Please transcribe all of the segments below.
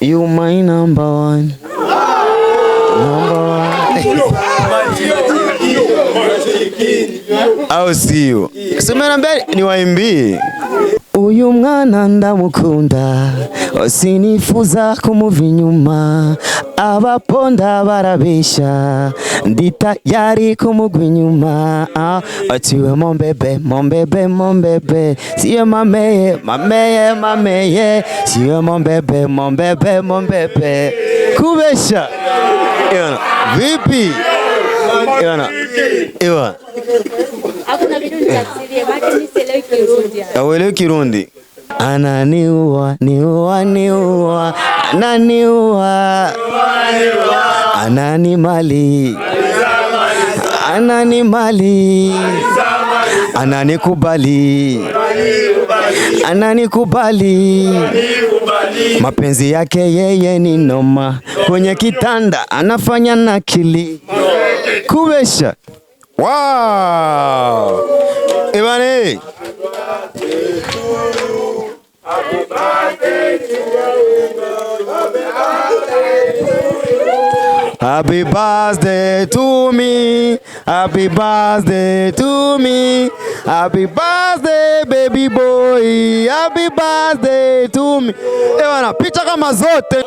You my number one. Number one. Au sio? Sema mbele niwaimbie. Uyu mwana ndamukunda, sinifuza kumuva inyuma, abaponda barabesha, ndi tayari kumugwa inyuma. Ah, atiwe mon bébé, mon bébé, mon bébé, siye mameye, mameye, mameye, siye mon bébé, mon bébé, mon bébé. Kubesha. Ewana, vipi? Ewana, ewana. Hakuna vitu nitafsirie, maana mimi sielewi Kirundi. Auelewi Kirundi? Ananiua, niua, niua, ananiua, ananimali, ananimali, ananikubali, ananikubali. Mapenzi yake yeye ni noma, kwenye kitanda anafanya nakili kubesha. Wow! Ebane! Happy birthday to me. Happy birthday to me. Happy birthday baby boy. Happy birthday to me. Eh bana, picha kama zote.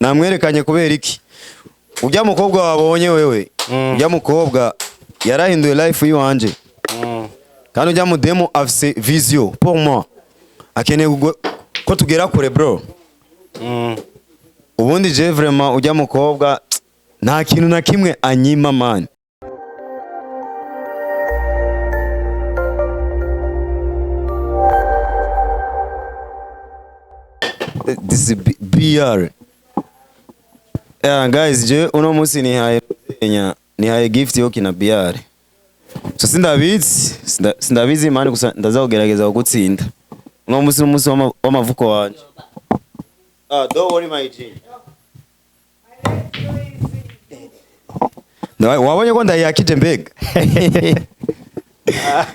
Namwerekanye kubera iki? Ujya mukobwa wabonye wewe. Ujya mukobwa yarahinduye life yiwanje. Kandi ujya mudemo afise vision pour moi. Akeneye ko tugera kure, bro. Ubundi je vraiment ujya mukobwa nta kintu na kimwe anyima, man. This is BR. Yeah, guys, je uno munsi nihaye nihaye gift yo kina BR. So sindabizi, sindabizi man, gusa ndaza kugerageza kugutsinda. Uno munsi n'umunsi w'amavuko wanje. Ah, don't worry, my G. Na wabonye ko ndayakije mbega.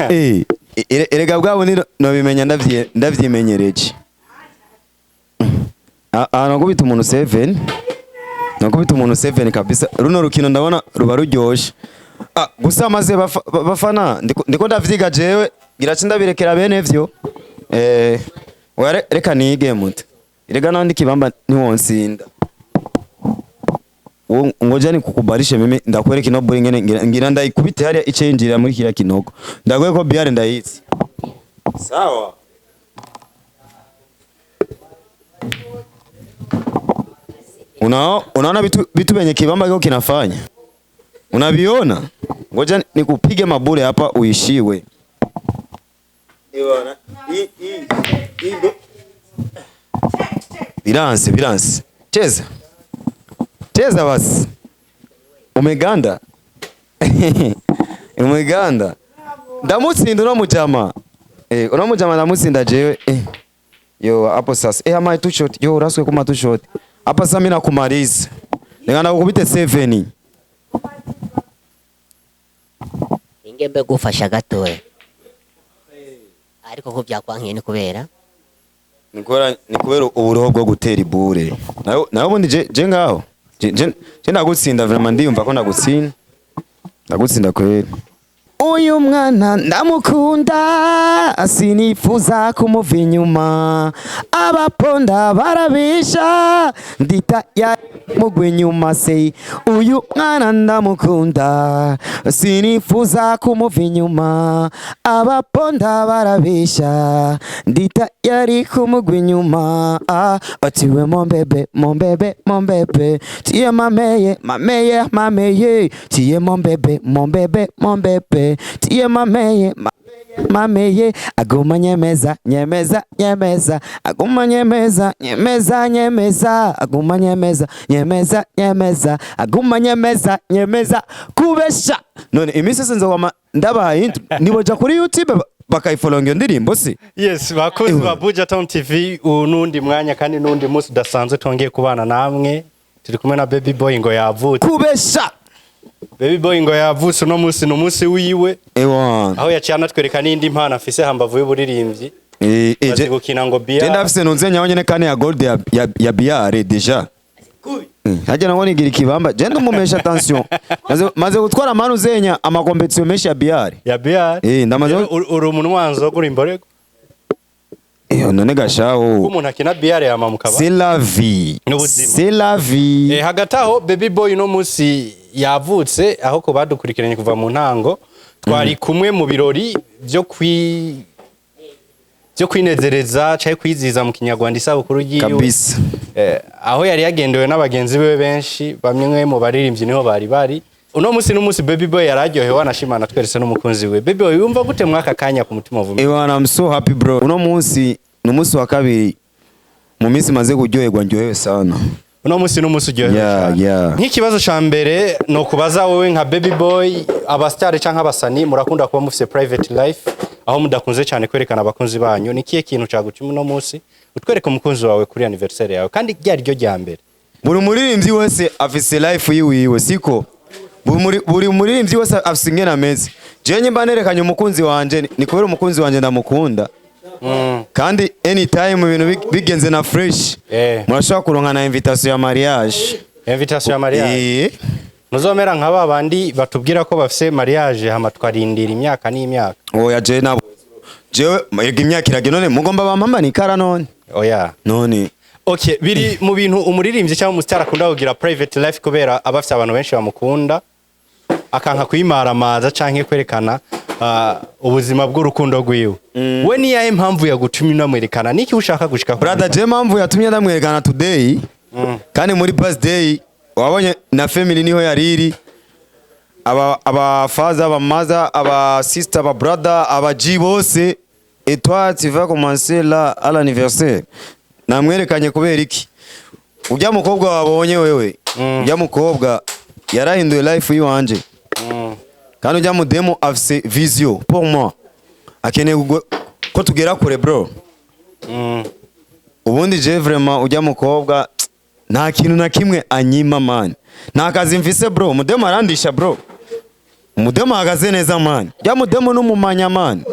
Eh, erega bwabo ni nobimenya ndavyimenyereje. Ah, ah, nakubita umuntu 7. Nakubita umuntu 7 kabisa. Runo rukino ndabona ruba ruryoshe. Ah, gusa maze bafana ndiko ndavyiga jewe, gira ndabirekera bene vyo. Eh, oya, reka nige muto. Erega nandi kibamba ntiwonsinda. Ngoja nikukubarishe mimi ndakwereka ino buri ngene ngira ndayikubite hariya ice yinjirira muri kiriya kinogo. Ndagoye ko biare ndayitsi. Sawa. Unaona vitu venye kibamba kiko kinafanya? Unaviona? Ngoja nikupige mabure hapa uishiwe. Iwana. I i i do. Biranse, biranse. Cheza. Cheza basi. Umeganda. Umeganda. Ndamutsinda uno mujama. Eh, uno mujama ndamutsinda jewe. Eh. Yo, hapo sasa. Eh, ama tu shot. Yo, uraswe kuma tu shot. Hapa sasa mimi nakumaliza. Ningana kukubite 7. Ingembe gufasha gatoya. Ariko ko byakwankiye ni kubera Ni kubera uburoho bwo gutera ibure. Nayo ubundi je ngaho. Je ndagutsinda vraiment, ndiyumva ko ndagutsinda. Ndagutsinda kweli. Uyu mwana ndamukunda, sinifuza kumuva inyuma, abaponda barabisha, ndita ya mugwe inyuma sei. Uyu mwana ndamukunda, sinifuza kumuva inyuma, abaponda barabisha, ndita yari kumugwa inyuma. Ah, atiwe mon bébé, mon bébé, mon bébé, tiye mameye, mameye, mameye, tiye mon bébé, mon bébé, mon bébé, tiye mameye, mameye, aguma nyemeza, nyemeza, nyemeza, aguma nyemeza, nyemeza, nyemeza, aguma nyemeza, nyemeza, nyemeza, aguma nyemeza, nyemeza, kubesha. None iminsi yose nzogama ndabahaye intro, niboja kuri YouTube bakayifollowing iyo ndirimbo si? Yes, bakozi ba Buja Town TV, uyu nundi mwanya kandi nundi munsi udasanzwe twongeye kubana namwe. Turi kumwe na Baby Boy ngo yavutse. Kubesha. Baby Boy ngo yavutse, uno munsi ni umunsi wiwe, Ewan. aho yaciye anatwereka n'indi mpano afise hambavu y'uburirimbyi. Azi gukina ngo Je bia. ndafise nunze nyawe nyene kane ya gold ya billard déjà. Hajya ngo nigira ikibamba, je ndumumesha, attention, maze gutwara amanu zenya ama compétition menshi ya billard. Ya billard. Ndamaze. Rero uri umunwanzo uri imborego. None gashaho. Umuntu akina billard yama mu kabari. C'est la vie. N'ubuzima. C'est la vie. Hagati aho, Baby Boy uno munsi yavutse, aho ku badukurikiranye kuva mu ntango twari kumwe mu birori byo kwinezereza cyangwa kwizihiza mu Kinyarwanda isabukuru yiwe. Kabisa. Aho yari yagendewe n'abagenzi be benshi, bamwe mu baririmbyi niho bari bari. Uno munsi n'umunsi Baby Boy yararyohewe, anashimana tweretse n'umukunzi we. Baby Boy, wumva gute mwaka kanya ku mutima uvume? Ewana, I'm so happy, bro. Uno munsi ni umunsi wa kabiri mu minsi maze kuryoherwa, ndyohewe sana. Uno munsi n'umunsi uryohewe cyane. Nk'ikibazo ca mbere no kubaza wowe nka Baby Boy, abasitari canke abasani murakunda kuba mufise private life, aho mudakunze cyane kwerekana abakunzi banyu. Ni kihe kintu cagucuma uno munsi utwereka umukunzi wawe kuri anniversaire yawe, kandi ryari ryo rya mbere? Buri muririmbyi wese afise life yiwiwe, siko? Buri muririmbyi wese afise ingene ameze. Jewe nyimba nerekanye umukunzi wanje, ni kubera umukunzi wanje ndamukunda. Kandi anytime ibintu bigenze na fresh, murashobora kuronka na invitation ya mariage. Invitation ya mariage? Eh. Muzomera nka ba bandi batubwira ko bafise mariage, hama twarindira imyaka n'imyaka? Oya, jewe nabo jewe ega imyaka irage, none mugomba bampamba ikara none? Oya. None. Okay, biri mu bintu umuririmbyi cyangwa umusitari akunda kugira private life, kubera aba afise abantu benshi bamukunda, akanka kuyimaramaza canke kwerekana ubuzima bw'urukundo rwiwe. We niyahe mpamvu yagutumye unamwerekana? Niki ushaka gushika? Brother, je mpamvu yatumye ndamwerekana today, kandi muri birthday wabonye na family niho yariri, aba father, aba mother, aba sister, aba brother, aba G bose, et toi tu vas commencer là à l'anniversaire. Namwerekanye kubera iki? Ujya mukobwa wabonye wewe, ujya mukobwa yarahinduye life yiwanje. Kandi ujya mudemo afise vision pour moi, akeneye ko tugera kure, bro. Ubundi je vraiment ujya mukobwa nta kintu na kimwe anyima, man. Nta kazi mfise, bro, umudemo arandisha, bro. Umudemo ahagaze neza, man. Ujya mudemo n'umumanya, man.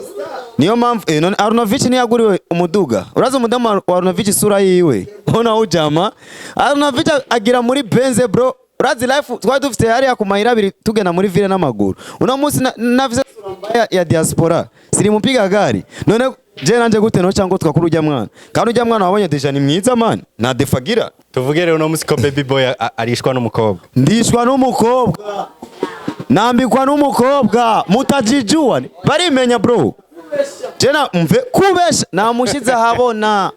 Niyo mpamvu none Arnovich ntiyaguriwe umuduga? Urazi umudemo wa Arnovich, isura yiwe ubona ujama Arnovich agira muri Benz, bro. Urazi life twari dufite hariya ku mayira abiri tugenda muri ville n'amaguru. Uno munsi nafise sura mbaya ya diaspora, siri mupiga gari. None je nanje gute no cyangwa twakuru ujya mwana? Kandi ujya mwana wabonye déjà ni mwiza, man, nta defagira. Tuvuge rero uno munsi ko Baby Boy arishwa n'umukobwa? Ndishwa n'umukobwa, nambikwa n'umukobwa, mutajijua barimenya, bro. Jena mve kubesha, namushize ahabona.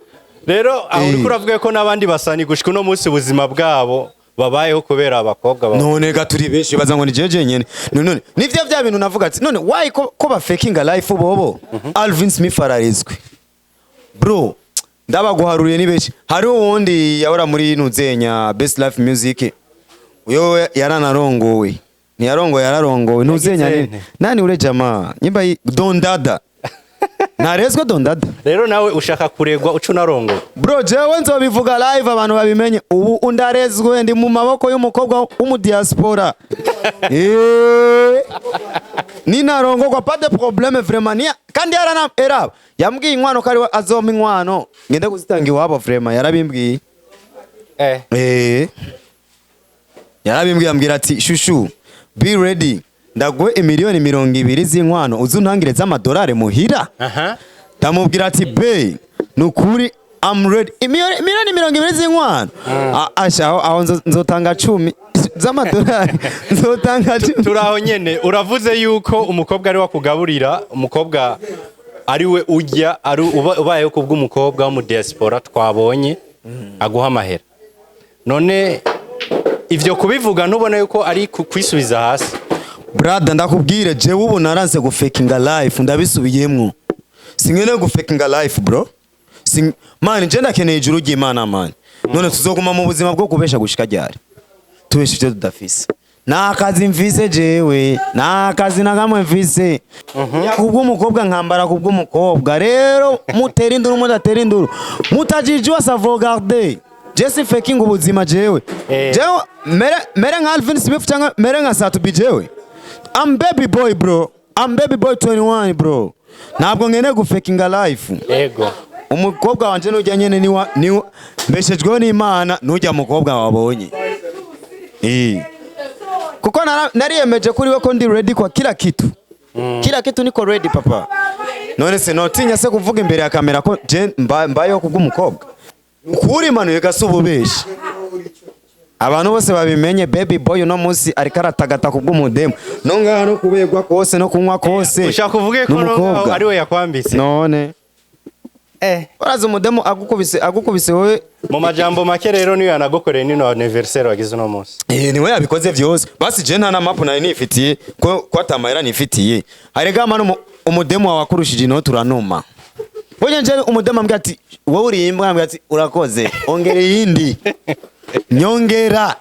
Rero aho uriko uravuga ko n'abandi basani gushika uno munsi ubuzima bwabo babayeho kubera abakobwa babo. None ga turi benshi, baza ngo ni jeje nyene. None nivyo vya bintu navuga ati none why ko bafakinga life bobo? Alvin Smith ararizwe, bro, ndabaguharuriye ni benshi. Hari uwundi yahora muri nuzenya Best Life Music, uyo yaranarongowe, ntiyarongowe, yararongowe ntuzenya Yagize nini? Nani ule jamaa nyimba Dondada, ntarezwe Dondada. Rero nawe ushaka kuregwa uca unarongowe? Bro, jewe nzobivuga live abantu babimenye. Ubu undarezwe, ndi mu maboko y'umukobwa w'umudiaspora. Ninarongogwa, pas de problème, vraiment. Ni kandi yarana era yambwiye inkwano ko ariwe azompa inkwano, ngende kuzitanga iwabo, vraiment yarabimbwiye. Yarabimbwiye, ambwira ati: "Shushu, be ready, ndaguhe imiliyoni 20 z'inkwano, uze untangire z'amadolari muhira." Ndamubwira ati: "Be nukuri I'm ready." Miliyoni 20 z'inkwano. Asha aho nzotanga 10 z'amadolari, nzotanga 10. Turi aho nyene, uravuze yuko umukobwa ari we akugaburira, umukobwa ari we urya, ari ubayeho kubw'umukobwa wo mu diaspora twabonye aguha amahera. None ivyo kubivuga ntubona yuko ari kwisubiza hasi? Brother, ndakubwire, jewe ubu naranse gufakinga life, ndabisubiyemwo, sinkeneye gufakinga life, bro. Man, je ndakeneye ijuru ry'Imana, man. None tuzoguma mu buzima bwo kubesha gushika ryari, tubesha ivyo tudafise? Nta kazi mfise jewe, nta kazi na kamwe mfise. Kubw'umukobwa nkambara, kubw'umukobwa. Rero mutera induru, mudatera induru, mutajijua sauvegarde. Je si faking ubuzima jewe. Jewe mere nka Alvin Smith cyangwa mere nka Satubi jewe. I'm baby boy, bro. I'm baby boy 21, bro. Ntabwo nkeneye gufakinga life. Umukobwa wanje nujya nyene niwa niwa mbeshejweho n'Imana, nujya mukobwa wabonye. Kuko nariyemeje kuri we ko ndi ready kwa kila kitu. Kila kitu niko ready, papa. None se notinya se kuvuga imbere ya kamera ko je mbayeho kubw'umukobwa? Ukuri manuye gase ububeshi. Abantu bose babimenye, baby boy uno munsi ariko aratagata kubw'umudemu. No ngaha no kubegwa kose no kunywa kose. Ushaka uvuge ko N'umukobwa. ari we yakwambitse? None. Uraza umudemu agukubise wowe. Mu majambo make rero, niyo yanagukoreye nino anniversaire wagize uno munsi. Eh, niwe yabikoze vyose. Basi je nta na mapu nari nifitiye ko atamahera nifitiye. Harega mano umudemu wawe akurushije inoti uranuma. Burya nje umudemu ambwira ati: "Wowe uri imbwa", ambwira ati: "Urakoze. Ongera iyindi. Nyongera."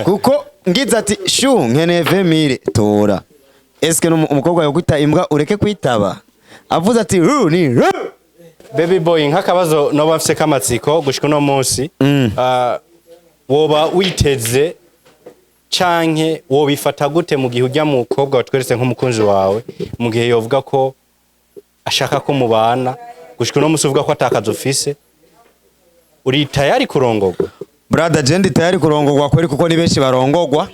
Kuko ngize ati: "Shu, nkeneye 20,000 tora." Eske umukobwa yokwita imbwa ureke kwitaba? Avuze ati ru ni ru. Baby boy, nk'akabazo noba mfise k'amatsiko gushika uno munsi, woba witeze canke wobifata gute mu gihe ujya mu mukobwa watweretse nk'umukunzi wawe, mu gihe yovuga ko ashaka ko mubana, gushika uno munsi uvuga ko atakazi ufise, uri tayari kurongorwa? Brother, je ndi tayari kurongorwa kweri, kuko ni benshi barongorwa.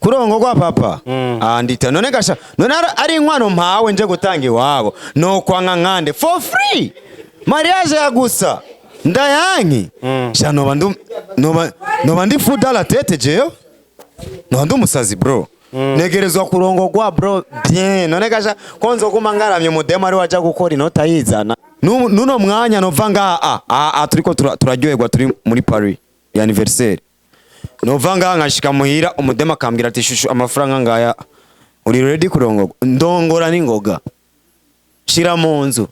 Kurongorwa, papa. Ah, ndita none gasha none ari inkwano mpawe nje gutanga iwabo no kwanga nkande for free mariage ya gusa ndayanki. Sha noba ndu noba ndi fou dans la tête jewe, noba ndi umusazi, bro. Negerezwa kurongorwa, bro, bien. None gasha ko nzoguma ngaramye umudemu ari waja gukora inota yizana? Nuno mwanya nova ngaha a turiko turaryoherwa, turi muri Paris ya anniversaire, nova ngaha nkashika muhira, umudemu akambwira ati: "Shushu, amafaranga ngaya, uri ready kurongorwa?" Ndongora n'ingoga, shira mu nzu.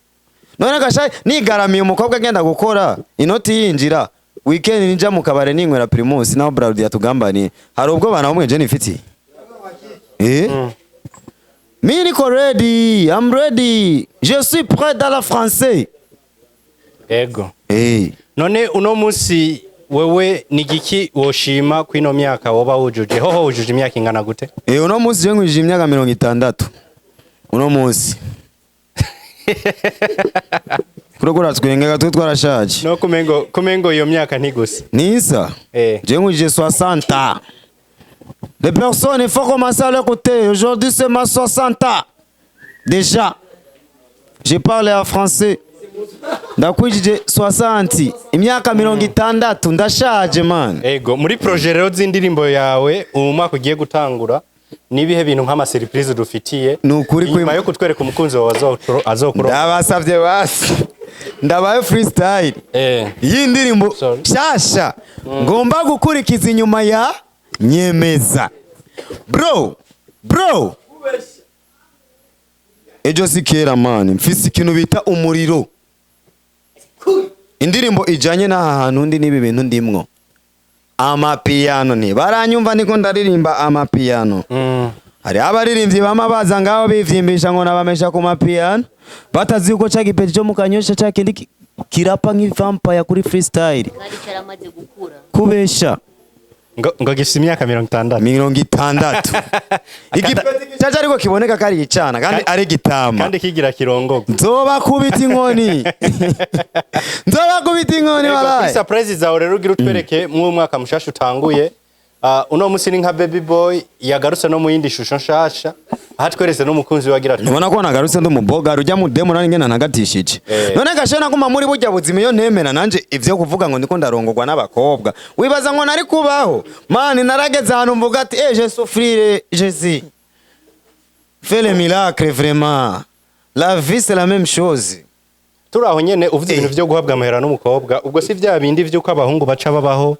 None gasha nigaramiye umukobwa agenda gukora inoti yinjira, weekend ninja mu kabare ninywera Primus, naho Brad yatugambaniye, hari ubwo bana bamwe je nifitiye. Mi niko ready, I'm ready. Je suis prêt dans la français. None uno munsi wewe ni giki woshima kwino myaka woba wujuje? Hoho wujuje imyaka ingana gute? Uno munsi je nkwije imyaka 60. Uno munsi. Kurokora twengega twe twarashaje. No kumengo iyo myaka ntigusa. Nisa. Je nkwije 60. Les personnes, il faut commencer à l'écouter. Aujourd'hui, c'est ma 60 ans. Déjà. Je parle en français. Ndakwijije 60. Imyaka 60, ndashaje, man. Ego, muri projet rero z'indirimbo yawe umu mwaka ugiye gutangura, nibihe bintu nk'ama surprise dufitiye Ni ukuri inyuma yo kutwereka umukunzi wawe azokuro? Ndabasavye basi. Ndabaye freestyle. Iyi ndirimbo Sorry. shasha ngomba gukurikiza inyuma ya Nyemeza. Bro, bro. Ejo si kera, man, mfise ikintu bita umuriro. Indirimbo ijanye n'aha hantu ndi n'ibi bintu ndimwo. Amapiano ni baranyumva niko ndaririmba amapiano. Hari abaririmbyi bama baza ngaho bivyimbisha ngo nabamesha ku mapiano, batazi yuko ca gipeti cyo mu Kanyosha ca kindi kirapa nk'ivampire kuri freestyle. Kandi cyaramaze gukura. Kubesha. Ngo gifise imyaka 60. 60, igipeti gishaje ariko kiboneka ko ari icana kandi ari gitama. Kandi kigira kirongorwa. Nzobakubita inkoni, nzobakubita inkoni. Ego, kuri Walayi. surprise zawe rero ugira utwereke mw'uyu mwaka mushasha utanguye. Uno musi ni nka baby boy yagarutse no mu yindi shusho nshasha, aho atweretse n'umukunzi we agira ati Ntubona ko nagarutse ndi umuboga rujya mu demo nari ngena nagatishije? None gashe naguma muri burya buzima iyo ntemera nanje ivyo kuvuga ngo ndiko ndarongorwa n'abakobwa, wibaza ngo nari kubaho? Mani, narageze ahantu mvuga ati: "Eh, je souffrire Jésus fait le miracle." Vraiment, la vie, c'est la même chose. Turi aho nyene, uvuze ibintu vyo guhabwa amahera n'umukobwa, ubwo si vya bindi vy'uko abahungu baca babaho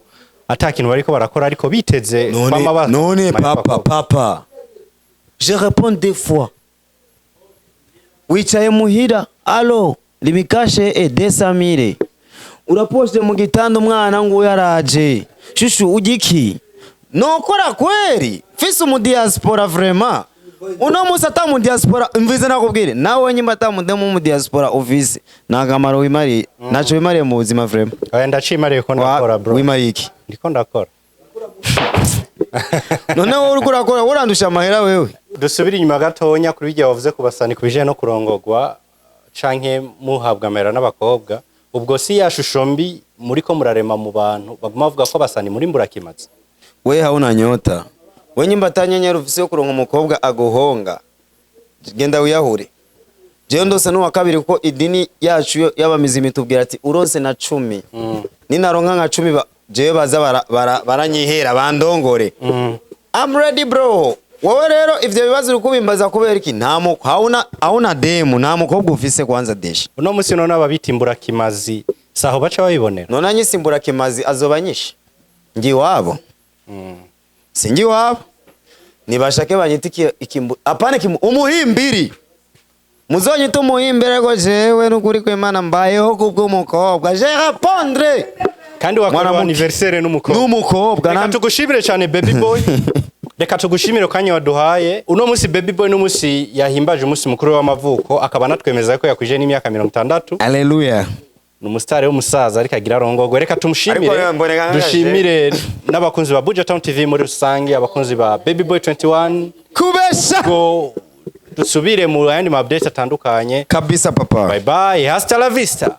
ata kintu bariko barakora, ariko biteze None kwama none amahera papa, y'abakobwa? Papa, je réponds deux fois. Wicaye muhira, allo, limikashe e 200,000, uraposhe mu gitanda, umwana nguyu araje: "Shushu, ugiki nokora kweri mfise umu diaspora?" Vraiment. Uno musi ata mu diaspora mvize, nakubwire nawe nyimba ata mudemu mu diaspora ufise, nta kamaro wimariye, ntaco wimariye mu buzima vraiment. Oya, ndacimariye ko ndakora, bro. Wimariye iki? Ndiko ndakora. None wowe uriko urakora, urandusha amahera wewe. Dusubire inyuma gatonya kuri bijya wavuze ku basani, ku bijanye no kurongogwa canke muhabwa amahera n'abakobwa. Ubwo si ya shusho mbi muriko murarema mu bantu, baguma bavuga ko abasani muri mburakimazi? We hauna nyota. We nyimba ata nyenyeri ufise yo kuronka umukobwa aguhonga, genda wiyahure. Jewe ndose n'uwa kabiri, kuko idini yacu y'abamizimi tubwira ati urose na 10. Ninaronka nka 10 jewe baza baranyihera bandongore. I'm ready, bro. Wowe rero ivyo bibazo uri kubimbaza kubera iki? Nta hauna demu, nta mukobwa ufise kwanza desha. Uno musi none ababita imburakimazi saho baca babibonera? None anyisimbura kimazi azoba nyishe ngi iwabo, singi iwabo. Nibashake banyita ikimbu, apana kimbu, umuhimbiri. Muzonyita umuhimbiri, ariko jewe n'ukuri kw'Imana mbayeho kubw'umukobwa, je répondre. Kandi wakora Mwanamuke. anniversaire n'umukobwa. N'umukobwa. Reka tugushimire cyane, Baby Boy. Reka tugushimire kanya waduhaye uno munsi. Baby Boy n'umunsi yahimbaje umunsi mukuru w'amavuko, akaba anatwemeza ko yakwije n'imyaka 60. Haleluya. Ni umusitari w'umusaza, ariko agira arongogwe. Reka tumushimire. Ariko mboneka nka Dushimire n'abakunzi ba Buja Town TV muri rusange, abakunzi ba Baby Boy 21. Kubesha. Ngo dusubire mu yandi ma updates atandukanye. Kabisa, papa. Bye bye, hasta la vista.